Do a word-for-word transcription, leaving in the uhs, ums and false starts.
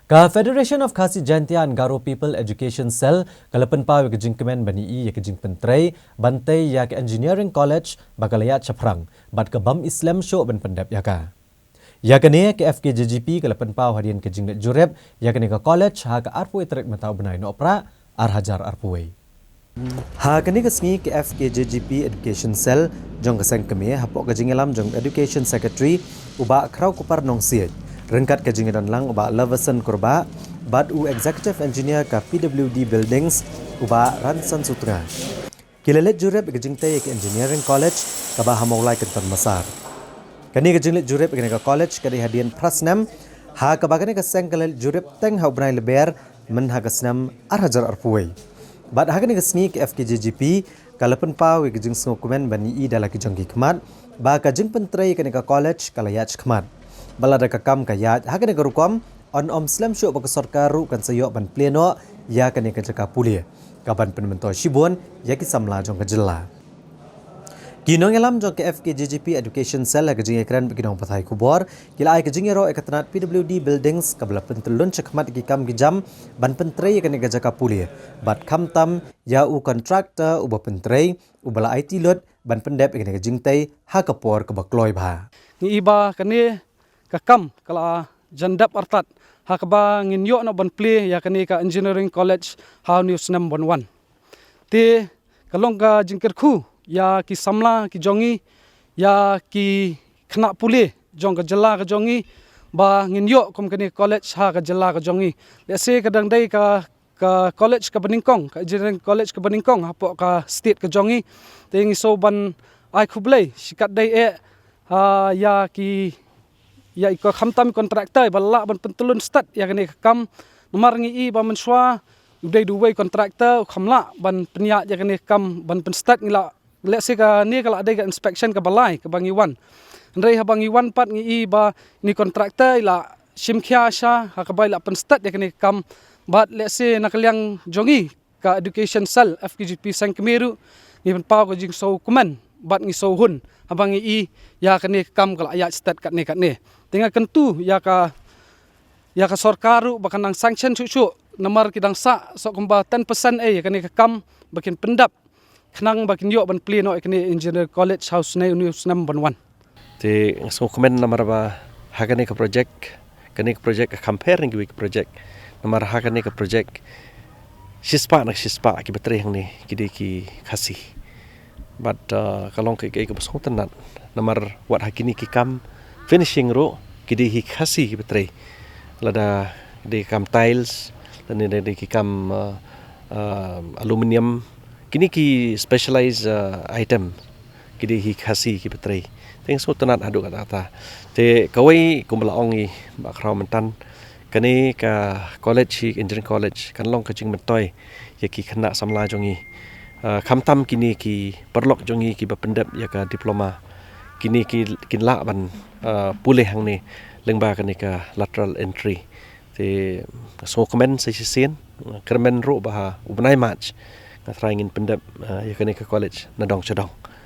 Ka Federation of Khasi Jaintia and Garo People Education Cell ka la pynpaw ïa ka jingkmen ban ïohi ïa ka jingpyntrei ban tei ïa ka Engineering College ba ka la ïaid shaphrang bad ka bym i slem shuh ban pyndep ïa ka. Ïa kane ka F K J G P ka la pynpaw hadien ka jingleit jurip ïa kane ka college ha ka arphew tarik mynta u bnai Nohprah ar hajar arphew. Ha kane ka sngi ka F K J G P Education Cell jong ka seng kmie hapoh ka jingïalam jong Education Secretary u Bah Khrawkupar Nongsiej, ryngkat ka jingïadon lang u Bah Leverson Kurbah bad u Executive Engineer ka P W D Buildings u Bah Ransan Sutnga, ki la leit jurip ïa ka jingtei ïa ka Engineering College kaba ha Mawlai Kynton Massar. Kane ka jingleit jurip ïa kane ka college ka dei hadien phra snem, ha kaba kane ka seng ka la leit jurip teng ha u bnai Lber myn ha ka snem ar hajar arphew. Bad ha kane ka sngi ka F K J G P ka la pynpaw ïa ka jingsngewkmen ban ïohi da la ki jong ki khmat ba ka jingpyntrei ïa kane ka college ka la ïaid shakhmat. Bad lada ka kam ka ïaid ha kane ka rukom, yn ym slem shuh ba ka sorkar ruh kan sa ïoh ban plie noh ïa kane ka jaka pule, ka ban pynmyntoi shibun ïa ki samla jong ka jylla. Ki nongïalam jong ka F K J G P Education Cell ha ka jingïakren bad ki nongpathai khubor ki la ai ka jingïaroh ïa ka tnat P W D Buildings kaba la pyntyllun shakhmat ïa ki kam ki jam ban pyntrei ïa kane ka jaka pule bad khamtam ïa u contractor uba pyntrei uba la aiti lut ban pyndep ïa kane ka jingtei ha ka por kaba kloi bha. Ngi i ba kane ka kam ka la jan dep artat ha kaba ngin ïoh noh ban plie ïa kane ka Engineering College ha une u snem ban wan. Te ka long ka jingkyrkhu ïa ki samla ki jong ngi, ïa ki khynnah pule jong ka jylla ka jong ngi ba ngin ïoh kum kane ka college ha ka jylla ka jong ngi. Lehse ka dang dei ka, ka college kaba nyngkong, ka engineering college kaba nyngkong hapoh ka state ka jong ngi. Te ngi sngew ban ai khublei shikatdei eh, ha, ïa ki, ïa i ko khamtam i contractor ba lah ban pyntyllun stad ïa kane ka kam. Namar ngi i ba mynshuwa u dei da uwei u contractor u kham lah ban pynïaid ïa kane ka kam ban pynstad. Ngi lah, lehse kane ka lah dei ka inspection kaba lai kaba ngi wan. Hynrei haba ngi wan pat ngi i ba une u contractor i la shim khia sha ha kaba i la pynstad ïa kane ka kam. Bad lehse na ka liang jong ngi ka Education Cell F K J P seng kmie ruh ngi pynpaw ka jingsngewkmen bad ngi sngew hun haba ngi i ïa kane ka kam ka la ïaid stad katne katne. Te nga kyntu ïa ka, ïa ka sorkar ruh ba kan nang sanction shuh shuh namar ki dang sah soh kumba ten percent eh ïa kane ka kam ba kin pyndap khnang ba kin ïoh ban plie noh ïa kane Engineering College ha u snem, une u snem ban wan. Te nga sngewkmen namar ba ha kane ka project, kane ka project ka compare na kiwei ki project. Namar ha kane ka project shispah na shispah kiba trei hangne ki dei ki Khasi. Bad, uh, ka long kaei kaei kaba sngewtynnat namar wat ha kine ki kam finishing ruh ki dei hi Khasi kiba trei. Lada dei ki kam tiles, lane dei ki kam, uh, uh, aluminium, kine ki specialized, uh, item ki dei hi Khasi kiba trei. Te nga sngewtynnat haduh katta katta. Te kawei kumba la ong i Bah Khraw mynta, kane ka college hi, engineering college, kan long ka jingmyntoi ïa ki khynnah samla jong ngi. Uh, khamtam kine ki paralok jong ngi kiba pyndep ïa ka diploma, kine ki, kin lah ban, uh, pule hangne lyngba kane ka lateral entry. Te sngewkmen sa shisien, kyrmen ruh ba ha u bnai March nga trai ngin pyndep, uh, ïa kane ka college na dong sha dong.